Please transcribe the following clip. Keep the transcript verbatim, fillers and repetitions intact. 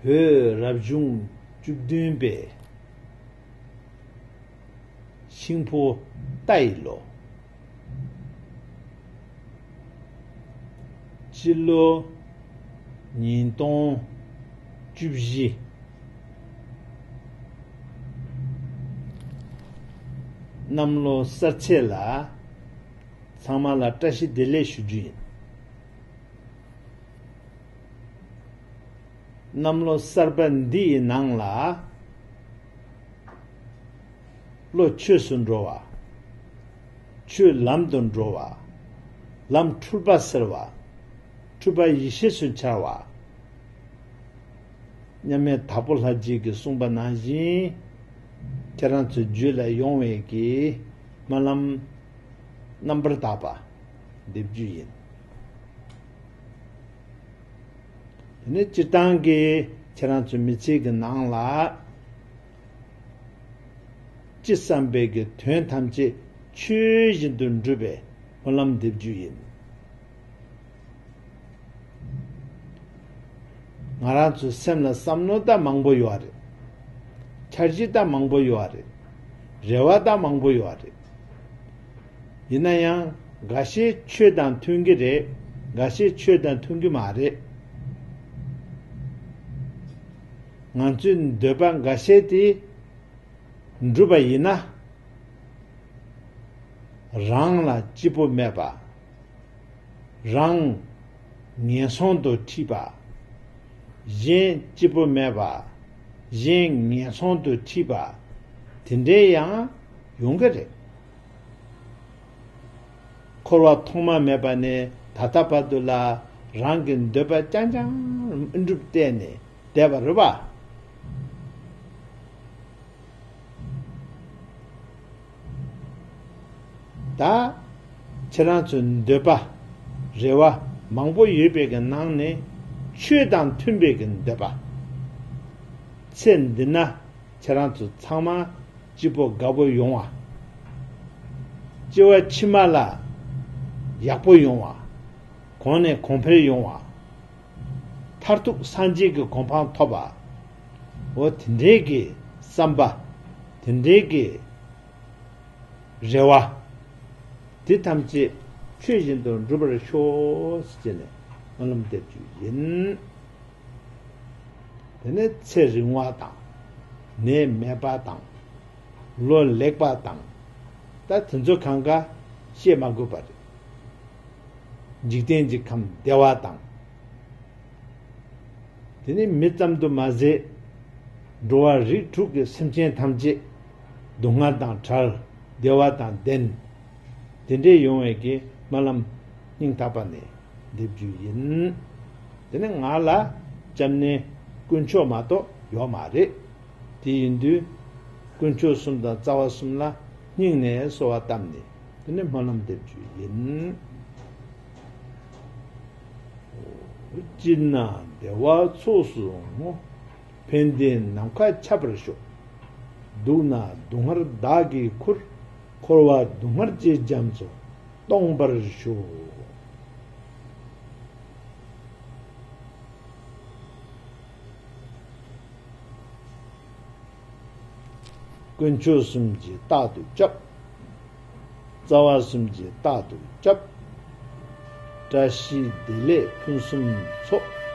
བོད་རབ་བྱུང་བཅུ་བདུན་པའི་ཤིང་ཕོ་རྟ་ཡི་ལོ། སྤྱི་ལོ་ཉིས་སྟོང་བཅུ་བཞི། གནམ་ལོ་གསར་ཚེས་ལ་ཚང་མ་ལ་བཀྲ་ཤིས་བདེ་ལེགས་ཞུ་རྒྱུ་ཡིན། གནམ་ལོ་གསར་པ་འདི་ཡི་ནང་ལ། བློ་ཆོས་སུ་འགྲོ་བ། ཆོས་ལམ་དུ་འགྲོ་བ། ལམ་འཁྲུལ་པ་སེལ་བ། འཁྲུལ་པ་ཡེ་ཤེས་སུ་འཆར་བ། མཉམ་མེད་དྭགས་པོ་ལྷ་རྗེ་གིས་གསུངས་པ་ནང་བཞིན། ཁྱེད་རང་ཚོའི་རྒྱུད་ལ་ཡོང་བའི་གི་སྨོན་ལམ་རྣམ་པར་དག་པ་འདེབས་རྒྱུ་ཡིན། དེ་ནས་སྤྱིར་བཏང་གི་ཁྱེད་རང་ཚོའི་མི་ཚེ་གི་ནང་ལ། ཅི་བསམ་པའི་གི་དོན་ཐམས་ཅད་ཆོས་བཞིན་དུ་འགྲུབ་པའི་སྨོན་ལམ་འདེབས་རྒྱུ་ཡིན། ང་རང་ཚོའི་སེམས་ལ་བསམ་མནོ་ད་མང་པོ་ཡོད་རེད། འཆར་གཞི་ད་མང་པོ་ཡོད་རེད། རེ་བ་ད་མང་པོ་ཡོད་རེད། ཡིན་ན་ཡང་འགའ་ཤས་ཆོས་དང་མཐུན་གྱི་རེད། འགའ་ཤས་ཆོས་དང་མཐུན་གྱི་མ་རེད། ང་ཚོའི་འདོད་པ་འགའ་ཤས་དེ་འགྲུབ་པ་ཡིན་ན། རང་ལ་སྐྱིད་པོ་མེད་པ། རང་ངན་སོང་དུ་ཁྲིད་པ། གཞན་སྐྱིད་པོ་མེད་པ། གཞན་ངན་སོང་དུ་ཁྲིད་པ། དེ་འདྲའི་ཡང་ཡོང་གི་རེད། འཁོར་བ་ཐོག་མ་མེད་པ་ནས་ད་ལྟ་བར་དུ་ལ་རང་གི་འདོད་པ་རྐྱང་རྐྱང་ཨེ་འགྲུབ་བལྟས་ནས་བསྡད་པ་རེད་པ། ད་ཁྱེད་རང་ཚོའི་འདོད་པ་རེ་བ་མང་པོ་ཡོད་པའི་གི་ནང་ནས་ཆོས་དང་མཐུན་པའི་གི་འདོད་པ། ཚེ་འདི་ན་ཁྱེད་རང་ཚོ་ཚང་མ་སྐྱིད་པོ་དགའ་པོ་ཡོང་བ། སྐྱེ་བ་ཕྱི་མ་ལ་ཡག་པོ་ཡོང་བ། གོང་ནས་གོང་འཕེལ་ཡོང་བ། མཐར་ཐུག་སངས་རྒྱས་ཀྱི་གོ་འཕང་ཐོབ་པ། འོ་དེ་འདྲའི་གི་བསམ་པ། དེ་འདྲའི་གི་རེ་བ། དེ་ཐམས་ཅད་ཆོས་བཞིན་དུ་འགྲུབ་པར་ཤོག་ཟེར་ནས་སྨོན་ལམ་འདེབས་རྒྱུ་ཡིན། དེ་ནས་ཚེ་རིང་བ་དང་། ནད་མེད་པ་དང་། ལོ་ལེགས་པ་དང་། ད་དེ་ཚོ་གང་ག་བཤད་མ་དགོས་པ་རེད། འཇིག་རྟེན་གྱི་ཁམས་བདེ་བ་དང་། དེ་ནི་མི་ཙམ་དུ་མ་ཟད། འགྲོ་བ་རིགས་དྲུག་གི་སེམས་ཅན་ཐམས་ཅད་སྡུག་བསྔལ་དང་བྲལ། བདེ་བ་དང་ལྡན། དེ་འདྲའི་ཡོང་བའི་གི་སྨོན་ལམ་སྙིང་ཐག་པ་ནས་འདེབས་རྒྱུ་ཡིན། དེ་ནི་ང་ལ་སྐྱབས་གནས་དཀོན་མཆོག་མ་གཏོགས་ཡོད་མ་རེད། དེ་ཡིན་དུས་དཀོན་མཆོག་གསུམ་དང་རྩ་བ་གསུམ་ལ་སྙིང་ནས་གསོལ་བ་བཏབ་ནས་དེ་ནི་སྨོན་ལམ་འདེབས་རྒྱུ་ཡིན། སྐྱིད་ན་བདེ་བ་ཚོགས་སུ་འོང་། ཕན་བདེ་ནམ་མཁའ་ཁྱབ་པར་ཤོག། སྡུག་ན་སྡུག་བསྔལ་བདག་གིས་འཁུར། འཁོར་བ་སྡུག་བསྔལ་གྱི་རྒྱ་མཚོ་སྟོངས་པར་ཤོག། དཀོན་མཆོག་གསུམ་གྱིས་རྟག་ཏུ་སྐྱབས། རྩ་བ་གསུམ་གྱིས་རྟག་ཏུ་སྐྱབས། བཀྲ་ཤིས་བདེ་ལེགས་ཕུན་སུམ་ཚོགས།